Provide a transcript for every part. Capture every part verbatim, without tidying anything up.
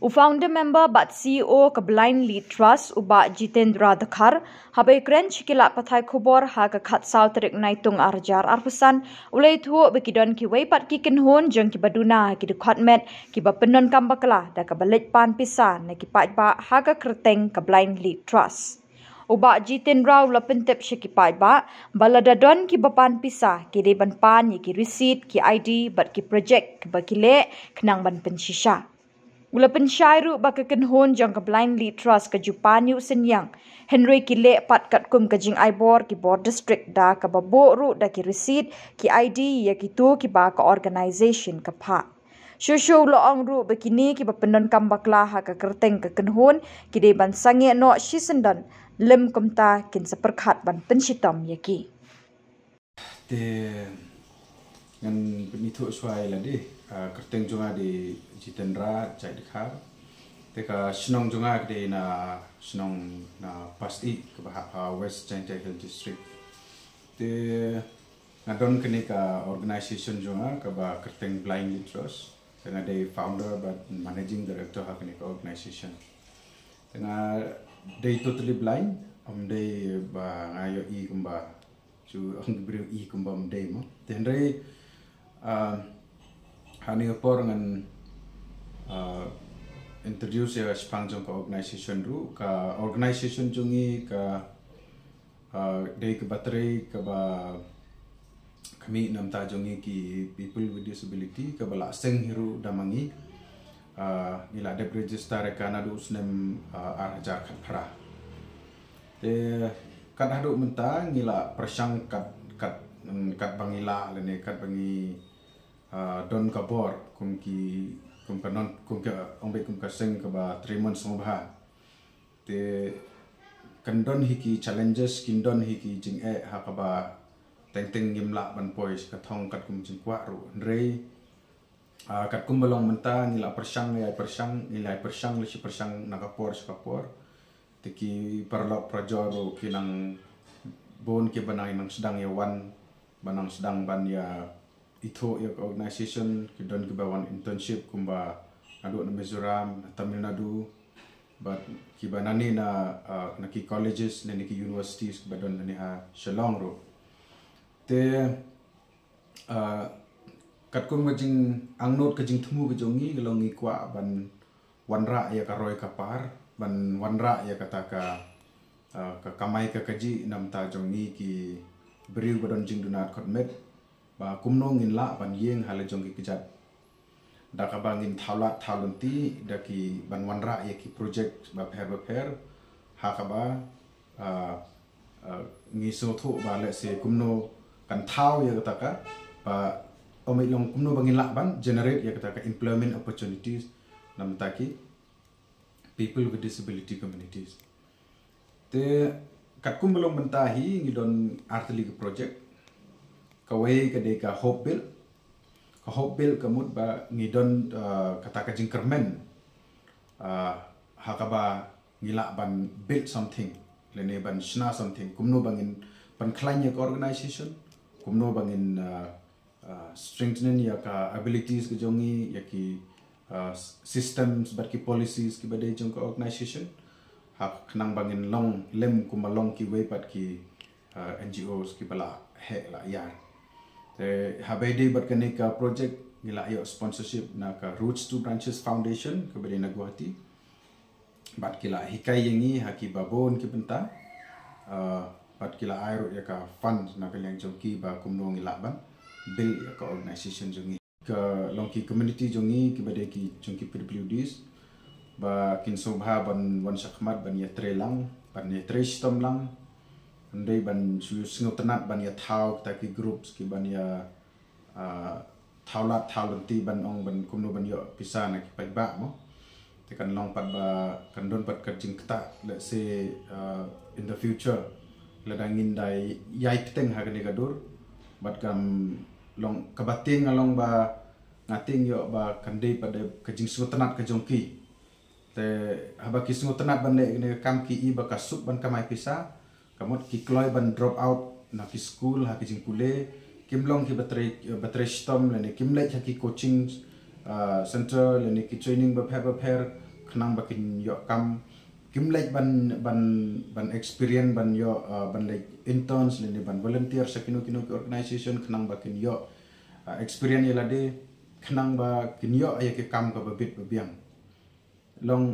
U founder member bad C E O ka Blind Lead Trust, u Bah Jitendra Dkhar, haba ïakren sha ki lad pathai khubor ha ka khatsaw tarik Naitung arhajar arphew san, u la ïathuh ba ki don kiwei pat ki kynhun jong kiba duna ha ki dkhot met kiba pyndonkam bakla da kaba leit pan pisa na ki paidbah ha ka kyrteng ka Blind Lead Trust. U Bah Jitendra u la pyntip sha ki paidbah ba lada don kiba pan pisa, ki dei ban pan ïa ki receipt, ki I D bad ki project kiba ki leh khnang ban pynshisha. U la pynshai ruh ba ka kynhun jong ka Blind Lead Trust ka ju pan ïa u synñiang, hynrei ki leh pat katkum ka jingai bor ki bor district da kaba buh ruh da ki receipt, ki I D ïa kito kiba ka organisation ka phah. Shuh shuh u la ong ruh ba kine kiba pyndonkam bakla ha ka kyrteng ka kynhun ki dei ban sangeh noh shisyndon, lym kumta kin sa pyrkhat ban pynshitom ïa ki. Te ngan pynithuh shuwa ïa lade, ah, kyrteng jong nga dei Jitendra Jait Dkhar. Te ka shnong jong nga ka dei na shnong na Pasyih kaba hap ha West Jaintia Hills District. Te nga don kane ka organisation jong nga kaba kyrteng Blind Lead Trust. Te nga dei founder bad managing director ha kane ka organisation. Te nga dei totally blind, ym dei ba nga ïohi kumba, shu ong ki briew i kumba ym dei mo. Te hynrei, ah, ha kane ka por ngan, ah, introduce ïa ka shaphang jong ka organisation ruh. Ka organisation jong ngi ka, ah, dei kaba trei kaba khmih na bynta jong ngi ki people with disability kaba la seng hi ruh da ma ngi. Ah, ngi la dep register ïa ka naduh u snem, ah, arhajar khatphra. Te kat haduh mynta ngi la pyrshang kat, kat, mm, katba ngi lah lane katba ngi, ah, don ka bor kum ki, kum ka non, kum ka, ong beit kum ka seng kaba trei mon sngewbha. Te kan don hi ki challenges, kin don hi ki jingeh ha kaba teng teng ngim lah ban poi sha ka thong katkum jingkwah ruh. Hynrei, ah, katkum ba long mynta ngi la pyrshang, ngi la pyrshang, ngi la pyrshang, la shi pyrshang na ka por sha ka por. Te ki paralok parajor ruh ki nang bun kiba nang, nang sdang ïa wan, ba nang sdang ban ïa ithuh ïa ka organisation, ki don kiba wan internship kumba naduh na Mizoram, na Tamil Nadu, bad kiba nangne na, ah, na ki colleges, na ki universities kiba don nangne ha Shillong ruh. Te, ah, katkum ka jingangnud ka jingthmu ka jong ngi, ka long ngi kwah ban wanrah ïa ka roi ka par, ban wanrah ïa kata ka, ah, ka kamai ka kajih na bynta jong ngi ki briew ba don jingduna dkhot met, ba kumno ngin lah ban ïeng ha la jong ki kjat. Da kaba ngin thaw lad thaw lynti da ki ban wanrah ïa ki project bapher bapher, ha kaba, ah, ah, ngi sngewthuh ba lehse kumno kan thaw ïa kata ka, ba ym long kumno ba ngin lah ban generate ïa kata ka employment opportunities na bynta ki people with disability communities. Te katkum ba long mynta hi ngi don artylli ka project. Kawei ka dei ka Hope Build. Ka Hope Build ka mut ba ngi don, ah, kata ka jingkyrmen, ah, ha kaba ngi lah ban build something, lane ban shna something. Kumno ba ngin pynkhlaiñ ïa ka organisation, kumno ba ngin, ah, ah, strengthening ïa ka abilities ka jong ngi, ïa ki, ah, s-, systems bad ki policies kiba dei jong ka organisation. Ha khnang ba ngin long lem kumba long kiwei pat ki, ah, N G Os kiba la heh la ïar. Te haba ïadei bad kane ka project ngi la ïoh sponsorship na ka Roots to Branches Foundation kaba dei na Guwahati. Bad ki la hikai ïa ngi ha kiba bun ki bynta. Ah, bad ki la ai ruh ïa ka fund na ka liang jong ki ba kumno ngi lah ban build ïa ka organisation jong ngi. Ka long ki community jong ngi kiba dei ki jong ki P W Ds ba kin sngewbha ban wan shakhmat ban ïatrei lang, ban ïatrei shitom lang. Hynrei ban shu sngewtynnat ban ïathaw kita ki groups ki ban ïa, ah, thaw lad thaw lynti ban ong ban kumno ban ïoh pisa na ki paidbah mo. Te kan long pat ba kan don pat ka jingktah, let's say, uh, in the future, lada ngin da ïai bteng ha kane ka dur, bad kan long kaba tieng nga long ba nga tieng ïoh ba kan dei pat da ka jingsngewtynnat ka jong ki. Te haba ki sngewtynnat ban leh kane ka kam ki i ba ka suk ban kamai pisa, ka mut ki kloi ban drop out na ki skul ha ki jingpule, kim long kiba trei, ba trei shitom lane kim leit ha ki coaching, ah, center lane ki training bapher bapher, khnang ba kin ïoh kam, kim leit ban ban ban experience, ban ïoh, uh, ban leit interns lane ban volunteer sha kino kino ki organization khnang ba kin ïoh, uh, experience ïa lade, khnang ba kin ïoh ïa ki kam kaba bit ba biang. Long,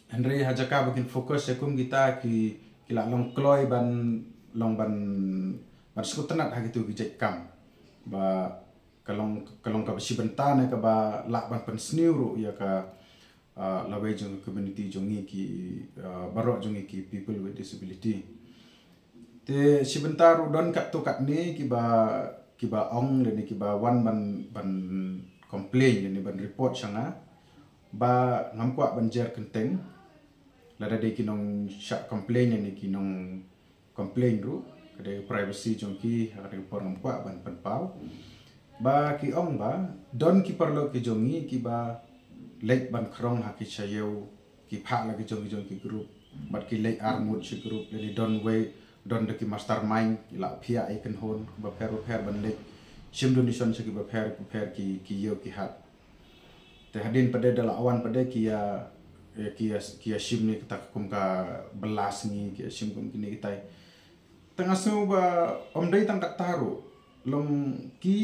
hynrei ha jaka ba kin focus ïa kum kita ki ki la long kloi ban long ban ban sngewtynnat ha kitu ki jait kam. Ba ka long ka long kaba shi bynta ne kaba lah ban pynsniew ruh ïa ka, uh, lawei jong ka community jong ngi ki, uh, baroh jong ngi ki people with disability. Te shi bynta ruh don katto katne kiba kiba ong lane kiba wan ban ban complain lane ban report sha nga ba ngam kwah ban jer kyntheng. Lada dei ki nongshah complain lane ki nong complain ruh, ka dei privacy jong ki, ha ka dei por ngam kwah ban pynpaw. Ba ki ong ba don ki paralok ki jong ngi kiba leit ban khrong ha ki shaïew, ki phah la ki jong ki jong ki group, bad ki leit armut shi group, lane don wei, don da ki mastermind, ki la phiah ïa ki kynhun bapher bapher ban leit shim donation sha ki bapher bapher ki ki ïew ki hat. Te hadien pat de da la wan pat de ki ïa, ïa ki ïa ki ïa shim ne kata kum ka bylla sngi, ki ïa shim kum kine kitai. Te nga sngew ba ym dei tang kata ruh, long ki,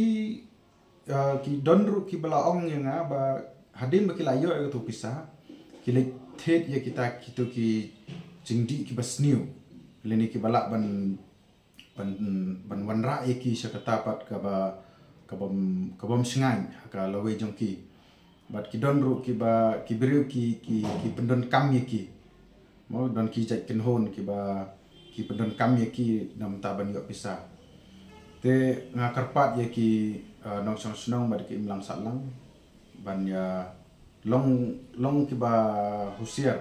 uh, ki don ruh kiba la ong ïa nga ba hadien ba ki la ïoh ïa katu pisa, ki leit thied ïa kita kitu ki jingdih kiba sniew lane kiba lah ban ban ban wanrah ïa ki sha kata pat kaba kaba kaba ym shngaiñ ha ka lawei jong ki. Bad ki don ruh kiba ki briew ki ki ki pyndonkam ïa ki. Mo, don ki jait kynhun kiba ki pyndonkam ïa ki namta ban ïoh pisa. Te nga kyrpad ïa ki, uh, nongshong shnong bad ki imlang sahlang ban ïa long long kiba husiar.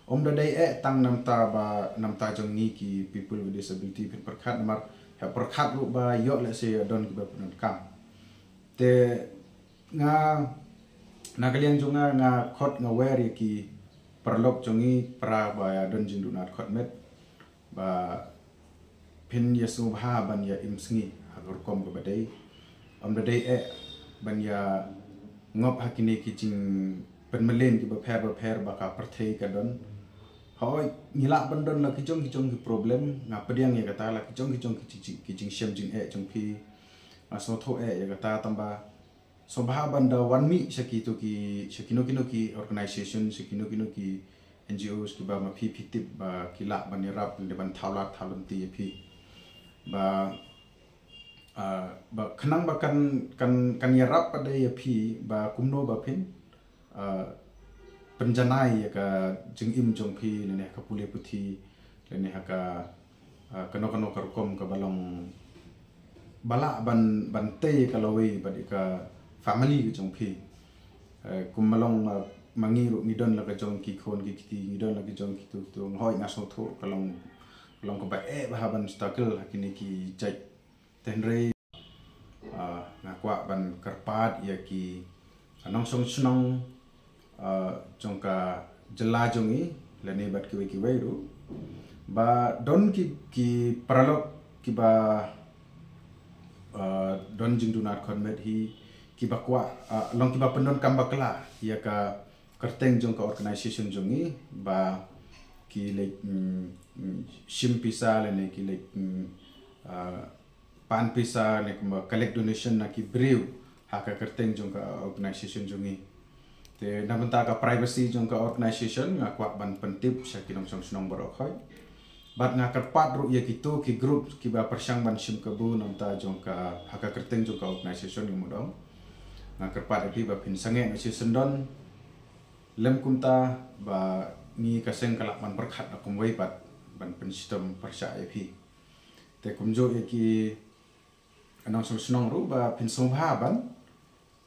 Ym da dei eh tang namta ba namta jong ngi ki people with disability phin pyrkhat, namar hap pyrkhat ruh ba ïoh lehse ïa don kiba pyndonkam. Te nga na ka liang jong nga nga khot nga wer ïa ki paralok jong ngi para ba ïa don jingduna dkhot met ba phin ïa sngewbha ban ïa im sngi ha ka rukom kaba dei. Ym da dei eh ban ïa ngop ha kine ki jingpynmlien kiba pher bapher ba ka pyrthei ka don. Hooid, ngi lah ban don la ki jong ki jong ki problem, nga pdiang ïa kata, la ki jong ki jong ki jing, ki jingshem jingeh jong phi. Nga sngewthuh eh ïa kata, tangba sngewbha ban da wan mih sha kitu ki, sha kino kino ki organization, sha kino kino ki N G Os kiba ma phi phi tip ba ki lah ban ïarap lane ban thaw lad thaw lynti ïa phi. Ba, ah, ba khnang ba kan kan kan ïarap pat de ïa phi ba kumno ba phin, ah, pynjanai ïa ka jingim jong phi lane ha ka pule puthi lane ha ka, ah, kano kano ka rukom kaba long ba lah ban ban tei ka lawei bad ïa ka family ka jong phi. Eh, kum ma long ma, ma ngi ruh ngi don la ka jong ki khun ki kti, ngi don la ka jong kitu kitu, hooid nga sngewthuh ka long ka long kaba eh bha ban struggle ha kine ki jait. Te hynrei, ah, nga kwah ban kyrpad ïa ki nongshong shnong, ah, jong ka jylla jong ngi lane bad kiwei kiwei ruh ba don ki ki paralok kiba, ah, don jingduna dkhot met hi kiba kwah, ah, long kiba pyndonkam bakla ïa ka kyrteng jong ka organization jong ngi ba ki leit, mm, mm, shim pisa lane ki leit, mm, ah, pan pisa ne kumba collect donation na ki briew ha ka kyrteng jong ka organization jong ngi. Te na bynta ka privacy jong ka organization nga kwah ban pyntip sha ki nongshong shnong baroh khoit. Bad nga kyrpad ruh ïa kitu ki group kiba pyrshang ban shim kabu na bynta jong ka ha ka kyrteng jong ka organization, nga mut ong. Nga kyrpad ïa phi ba phin sangeh na shi syndon lem kumta ba ngi ka seng ka lah ban pyrkhat na kumwei pat ban pynshitom pyrshah ïa phi. Te kumjuh ïa ki nongshong shnong ruh ba phin sngewbha ban,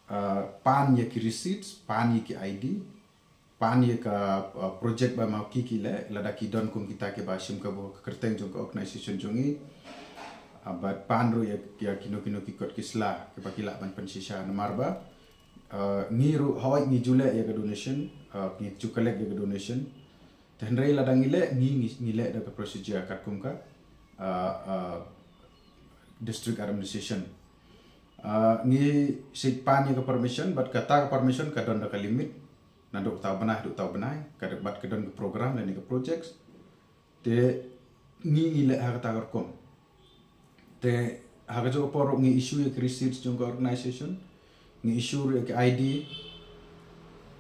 ah, pan ïa ki receipts, pan ïa ki I D, pan ïa ka, ah, project ba ma ki ki leh, lada ki don kum kita kiba shim kabu ha ka kyrteng jong ka organization jong ngi. Ah, bad pan ruh ïa, ïa kino kino ki kot ki sla kiba ki lah ban pynshisha, namar ba, ah, ngi ruh hooid ngi ju leh ïa ka donation, ah, ngi ju collect ïa ka donation. Te hynrei lada ngi leh, ngi ngi, ngi leh da ka procedure katkum ka, ah, ah, district administration. Ah, ngi shu pan ïa ka permission, bad kata ka permission ka don da ka limit. naduh uta u bnai haduh uta u bnai, ka dei bad ka don ka program lane ka projects. Te ngi ngi leh ha kata ka rukom. Te ha kajuh ka por ruh ngi issue ïa ki receipts jong ka organization, ngi issue ruh ïa ki I D,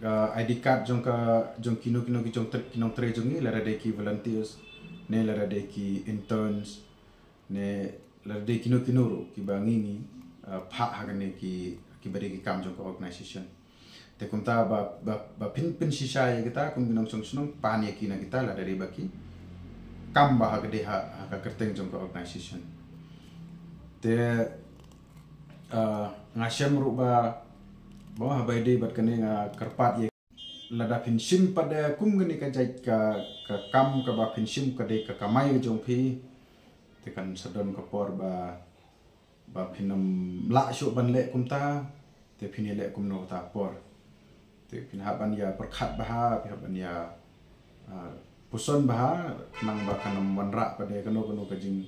uh, I D card jong ka, jong kino kino ki jong tre-, ki nongtrei jong ngi, lada dei ki volunteers ne lada dei ki interns ne lada dei kino kino ruh kiba ngi ngi, uh, phah ha kane ki, kiba dei ki kam jong ka organization. Te kumta ba, ba, ba pyn, pynshisha ïa kita kum ki nongshong shnong, pan ïa ki na kita lada dei ba ki kam ba ha ka dei ha, ha ka kyrteng jong ka organization. Te, uh, nga shem ruh ba, ba haba ïadei bad kane nga kyrpad ïa, lada phin shim pat de kum kane ka jait ka, ka kam kaba phin shim ka dei ka kamai ka jong phi, te kan sa don ka por ba, ba phin ym lah shuh ban leh kumta, te phin ïaleh kumno kata por. Te phin hap ban ïa pyrkhat bha, phin hap ban ïa, ah, puson bha, khnang ba kan ym wanrah pat de kano kano ka jing,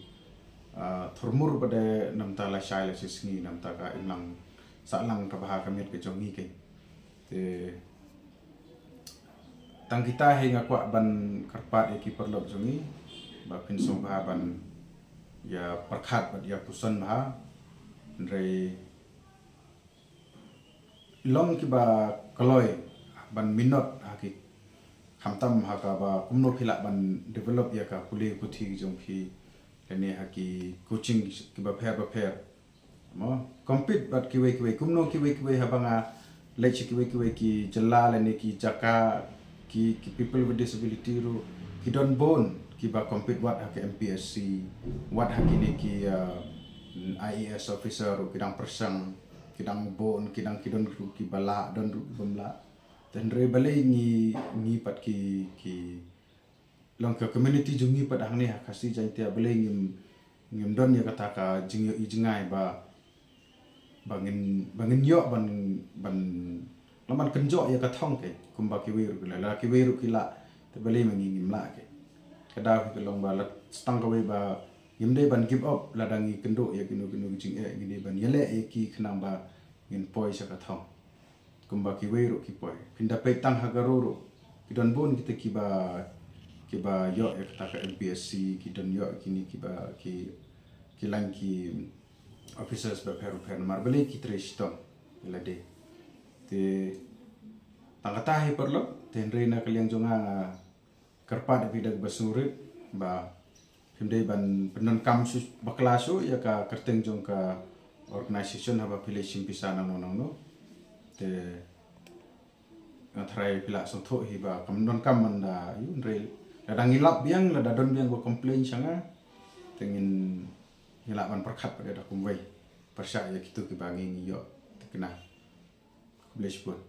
ah, thurmur pat de namta lashai lashisngi, namta ka imlang sahlang kaba ha ka miet ka jong ngi keiñ. Te tang kita hi nga kwah ban kyrpad ïa ki paralok jong ngi ba phin sngewbha ban ïa pyrkhat bad ïa puson bha. Hynrei long kiba kloi ban minot ha ki, khamtam ha kaba kumno phi lah ban develop ïa ka pule puthi jong phi lane ha ki coaching kiba pher ba pher. Mo, compete bad kiwei kiwei, kumno kiwei kiwei haba nga leit sha kiwei kiwei ki jylla lane ki jaka, ki, ki people with disability ruh ki don bun kiba compete wat ha ka M P S C, wat ha kine ki, uh, I A S officer ruh ki dang pyrshang, ki dang bun, ki dang, ki don ruh kiba lah, don ruh kibym lah. Te hynrei balei ngi, ngi pat ki, ki long ka community jong ngi pat hangne ha Khasi Jaiñtia, balei ngim, ngim don ïa kata ka jingïohi jngai ba, ba ngin, ba ngin ïoh ban, ban, long ban kynjoh ïa ka thong keiñ kumba kiwei ruh ki lah, la kiwei ruh ki lah, te balei ma ngi ngim lah keiñ. Ka daw hi ka long ba la tang kawei ba ngim dei ban give up lada ngi kynduh ïa kino kino ki jingeh, ngi dei ban ïaleh ïa ki khnang ba ngin poi sha ka thong kumba kiwei ruh ki poi. Phin da peit tang ha Garo ruh ki don bun kita kiba, kiba ïoh ïa kata ka M P S C, ki don ïoh kine kiba, ki, ki lain ki officers bapher bapher, namar balei ki trei shitom ïa lade. Te tang kata hi paralok, te hynrei na ka liang jong nga nga kyrpad ïa phi da kaba sngewrit ba phim dei ban pyndonkam shuh bakla shuh ïa ka kyrteng jong ka organization haba phi leit shim pisa nangno nangno. Te nga tharai phi lah sngewthuh hi ba kam donkam ban da ïoh, hynrei lada ngi lap biang, lada don biang ba complain sha nga, te ngin, ngi lah ban pyrkhat pat da kumwei pyrshah ïa kito kiba ngi, ngi ïoh thikna. Khublei shibun.